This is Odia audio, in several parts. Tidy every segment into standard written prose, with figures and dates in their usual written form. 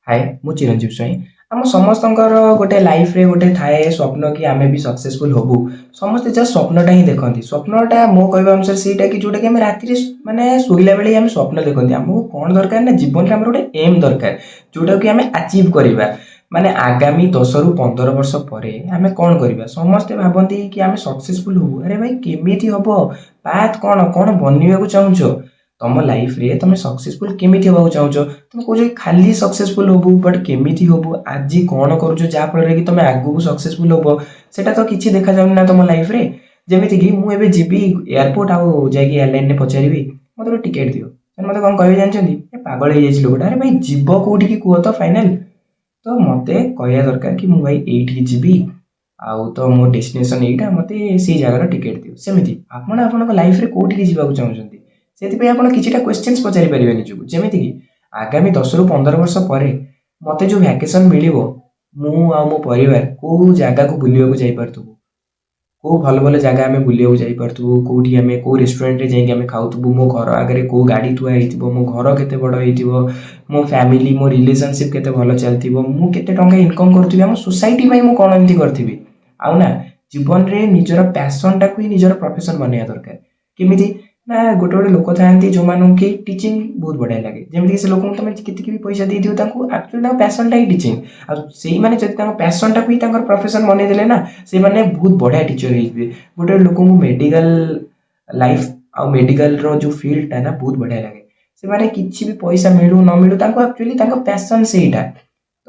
ହାଏ, ମୁଁ ଚିରଞ୍ଜୀବ ସ୍ୱାଇଁ। ଆମ ସମସ୍ତଙ୍କର ଗୋଟେ ଲାଇଫ୍ରେ ଗୋଟେ ଥାଏ ସ୍ୱପ୍ନ କି ଆମେ ବି ସକ୍ସେସଫୁଲ୍ ହବୁ। ସମସ୍ତେ ଜଷ୍ଟ ସ୍ୱପ୍ନଟା ହିଁ ଦେଖନ୍ତି। ସ୍ୱପ୍ନଟା ମୋ କହିବା ଅନୁସାରେ ସେଇଟା କି ଯେଉଁଟାକି ଆମେ ରାତିରେ ମାନେ ଶୋଇଲା ବେଳେ ହିଁ ଆମେ ସ୍ୱପ୍ନ ଦେଖନ୍ତି। ଆମକୁ କ'ଣ ଦରକାର ନା ଜୀବନରେ ଆମର ଗୋଟେ ଏମ୍ ଦରକାର, ଯେଉଁଟାକି ଆମେ ଆଚିଭ୍ କରିବା। ମାନେ ଆଗାମୀ 10ରୁ 15 ବର୍ଷ ପରେ ଆମେ କ'ଣ କରିବା? ସମସ୍ତେ ଭାବନ୍ତି କି ଆମେ ସକ୍ସେସଫୁଲ୍ ହବୁ। ଆରେ ଭାଇ, କେମିତି ହବ? ପାଥ୍ କ'ଣ? କ'ଣ ବନିବାକୁ ଚାହୁଁଛ? ତମ ଲାଇଫ୍ରେ ତମେ ସକ୍ସେସଫୁଲ୍ କେମିତି ହେବାକୁ ଚାହୁଁଛ? ତମେ କହୁଛ କି ଖାଲି ସକ୍ସେସଫୁଲ୍ ହବୁ, ବଟ୍ କେମିତି ହବୁ? ଆଜି କ'ଣ କରୁଛ ଯାହାଫଳରେ କି ତମେ ଆଗକୁ ସକ୍ସେସଫୁଲ୍ ହବ? ସେଇଟା ତ କିଛି ଦେଖାଯାଉନି ନା ତମ ଲାଇଫ୍ରେ। ଯେମିତିକି ମୁଁ ଏବେ ଯିବି ଏୟାରପୋର୍ଟ ଆଉ ଯାଇକି ଏୟାରଲାଇନ୍ରେ ପଚାରିବି, "ମୋତେ ଗୋଟେ ଟିକେଟ୍ ଦିଅ।" ସେମାନେ ମୋତେ କ'ଣ କହିବେ ଜାଣିଛନ୍ତି? "ଏ, ପାଗଳ ହେଇଯାଇଛି ଲୋକଟା। ଆରେ ଭାଇ, ଯିବ କେଉଁଠିକି କୁହ ତ ଫାଇନାଲ୍।" ତ ମୋତେ କହିବା ଦରକାର କି ମୁଁ ଭାଇ ଏଇଠିକି ଯିବି ଆଉ ତ ମୋ ଡେଷ୍ଟିନେସନ୍ ଏଇଟା, ମୋତେ ସେଇ ଜାଗାର ଟିକେଟ୍ ଦିଅ। ସେମିତି ଆପଣ ଆପଣଙ୍କ ଲାଇଫ୍ରେ କେଉଁଠିକି ଯିବାକୁ ଚାହୁଁଛନ୍ତି, ସେଥିପାଇଁ ଆପଣ କିଛିଟା କ୍ୱେଶ୍ଚିନ୍ସ ପଚାରି ପାରିବେ ନିଜକୁ। ଯେମିତିକି ଆଗାମୀ 10ରୁ 15 ବର୍ଷ ପରେ ମୋତେ ଯେଉଁ ଭ୍ୟାକେସନ୍ ମିଳିବ, ମୁଁ ଆଉ ମୋ ପରିବାର କେଉଁ ଜାଗାକୁ ବୁଲିବାକୁ ଯାଇପାରୁଥିବୁ, କେଉଁ ଭଲ ଭଲ ଜାଗା ଆମେ ବୁଲିବାକୁ ଯାଇପାରୁଥିବୁ, କେଉଁଠି ଆମେ କେଉଁ ରେଷ୍ଟୁରାଣ୍ଟରେ ଯାଇକି ଆମେ ଖାଉଥିବୁ, ମୋ ଘର ଆଗରେ କେଉଁ ଗାଡ଼ି ଥୁଆ ହେଇଥିବ, ମୋ ଘର କେତେ ବଡ଼ ହେଇଥିବ, ମୋ ଫ୍ୟାମିଲି, ମୋ ରିଲେସନସିପ୍ କେତେ ଭଲ ଚାଲିଥିବ, ମୁଁ କେତେ ଟଙ୍କା ଇନକମ୍ କରୁଥିବି, ଆମ ସୋସାଇଟି ପାଇଁ ମୁଁ କ'ଣ ଏମିତି କରିଥିବି। ଆଉ ନା ଜୀବନରେ ନିଜର ପ୍ୟାସନ୍ଟାକୁ ହିଁ ନିଜର ପ୍ରଫେସନ୍ ବନେଇବା ଦରକାର। କେମିତି ନା ଗୋଟେ ଗୋଟେ ଲୋକ ଥାଆନ୍ତି ଯେଉଁମାନଙ୍କୁ କି ଟିଚିଂ ବହୁତ ବଢ଼ିଆ ଲାଗେ। ଯେମିତିକି ସେ ଲୋକଙ୍କୁ ତୁମେ କେତିକି ବି ପଇସା ଦେଇଦିଅ, ତାଙ୍କୁ ଆକ୍ଚୁଆଲି ତାଙ୍କ ପ୍ୟାସନ୍ଟା ହିଁ ଟିଚିଂ। ଆଉ ସେଇମାନେ ଯଦି ତାଙ୍କ ପ୍ୟାସନ୍ଟାକୁ ହିଁ ତାଙ୍କର ପ୍ରଫେସନ୍ ବନେଇଦେଲେ ନା, ସେମାନେ ବହୁତ ବଢ଼ିଆ ଟିଚର୍ ହେଇଯିବେ। ଗୋଟେ ଗୋଟେ ଲୋକଙ୍କୁ ମେଡ଼ିକାଲ ଲାଇଫ୍ ଆଉ ମେଡ଼ିକାଲର ଯେଉଁ ଫିଲ୍ଡଟା ନା ବହୁତ ବଢ଼ିଆ ଲାଗେ। ସେମାନେ କିଛି ବି ପଇସା ମିଳୁ ନ ମିଳୁ, ତାଙ୍କୁ ଆକ୍ଚୁଆଲି ତାଙ୍କ ପ୍ୟାସନ୍ ସେଇଟା।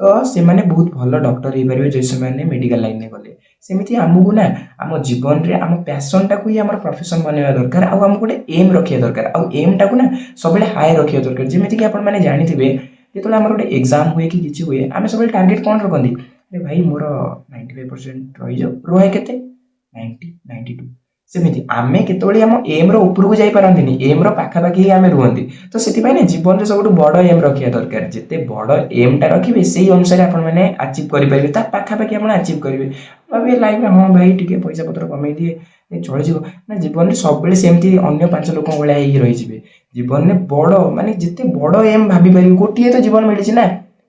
ତ ସେମାନେ ବହୁତ ଭଲ ଡକ୍ଟର ହେଇପାରିବେ ଯଦି ସେମାନେ ମେଡ଼ିକାଲ ଲାଇନରେ ଗଲେ। ସେମିତି ଆମକୁ ନା ଆମ ଜୀବନରେ ଆମ ପ୍ୟାସନ୍ଟାକୁ ହିଁ ଆମର ପ୍ରଫେସନ୍ ବନେଇବା ଦରକାର ଆଉ ଆମକୁ ଗୋଟେ ଏମ୍ ରଖିବା ଦରକାର ଆଉ ଏମ୍ଟାକୁ ନା ସବୁବେଳେ ହାଇ ରଖିବା ଦରକାର। ଯେମିତିକି ଆପଣମାନେ ଜାଣିଥିବେ, ଯେତେବେଳେ ଆମର ଗୋଟେ ଏକ୍ଜାମ୍ ହୁଏ କି କିଛି ହୁଏ, ଆମେ ସବୁବେଳେ ଟାର୍ଗେଟ୍ କ'ଣ ରଖନ୍ତି? "ଆରେ ଭାଇ, ମୋର 95% ରହିଯାଉ।" ରୁହେ କେତେ? 90, 92। ସେମିତି ଆମେ କେତେବେଳେ ଆମ ଏମ୍ର ଉପରକୁ ଯାଇପାରନ୍ତିନି, ଏମ୍ର ପାଖାପାଖି ହିଁ ଆମେ ରୁହନ୍ତି। ତ ସେଥିପାଇଁ ନା ଜୀବନରେ ସବୁଠୁ ବଡ଼ ଏମ୍ ରଖିବା ଦରକାର। ଯେତେ ବଡ଼ ଏମ୍ଟା ରଖିବେ, ସେଇ ଅନୁସାରେ ଆପଣମାନେ ଆଚିଭ୍ କରିପାରିବେ, ତା ପାଖାପାଖି ଆପଣ ଆଚିଭ୍ କରିବେ। ଭାବିବେ ଲାଇଫ୍ରେ, "ହଁ ଭାଇ, ଟିକେ ପଇସା ପତ୍ର କମେଇ ଦିଏ, ଏ ଚଳିଯିବ।" ନା, ଜୀବନରେ ସବୁବେଳେ ସେମିତି ଅନ୍ୟ ପାଞ୍ଚ ଲୋକଙ୍କ ଭଳିଆ ହେଇକି ରହିଯିବେ। ଜୀବନରେ ବଡ଼ ମାନେ ଯେତେ ବଡ଼ ଏମ୍ ଭାବିପାରିବେ। ଗୋଟିଏ ତ ଜୀବନ ମିଳିଛି ନା,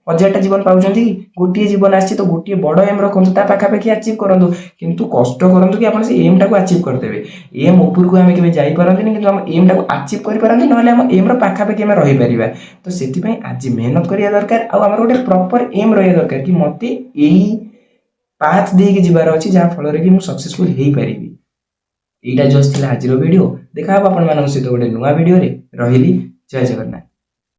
ହଜାରଟା ଜୀବନ ପାଉଛନ୍ତି କି? ଗୋଟିଏ ଜୀବନ ଆସିଛି। ତ ଗୋଟିଏ ବଡ଼ ଏମ୍ ରଖନ୍ତୁ, ତା ପାଖାପାଖି ଆଚିଭ୍ କରନ୍ତୁ, କିନ୍ତୁ କଷ୍ଟ କରନ୍ତୁ କି ଆପଣ ସେ ଏମ୍ଟାକୁ ଆଚିଭ୍ କରିଦେବେ। ଏମ୍ ଉପରକୁ ଆମେ କେବେ ଯାଇପାରନ୍ତିନି, କିନ୍ତୁ ଆମ ଏମ୍ଟାକୁ ଆଚିଭ୍ କରିପାରନ୍ତି, ନହେଲେ ଆମ ଏମ୍ର ପାଖାପାଖି ଆମେ ରହିପାରିବା। ତ ସେଥିପାଇଁ ଆଜି ମେହନତ କରିବା ଦରକାର ଆଉ ଆମର ଗୋଟେ ପ୍ରପର୍ ଏମ୍ ରହିବା ଦରକାର କି ମୋତେ ଏଇ ପାଥ୍ ଦେଇକି ଯିବାର ଅଛି, ଯାହାଫଳରେ କି ମୁଁ ସକ୍ସେସଫୁଲ୍ ହେଇପାରିବି। ଏଇଟା ଜଷ୍ଟ ଥିଲା ଆଜିର ଭିଡ଼ିଓ। ଦେଖା ହେବ ଆପଣମାନଙ୍କ ସହିତ ଗୋଟେ ନୂଆ ଭିଡ଼ିଓରେ। ରହିଲି, ଜୟ ଜଗନ୍ନାଥ।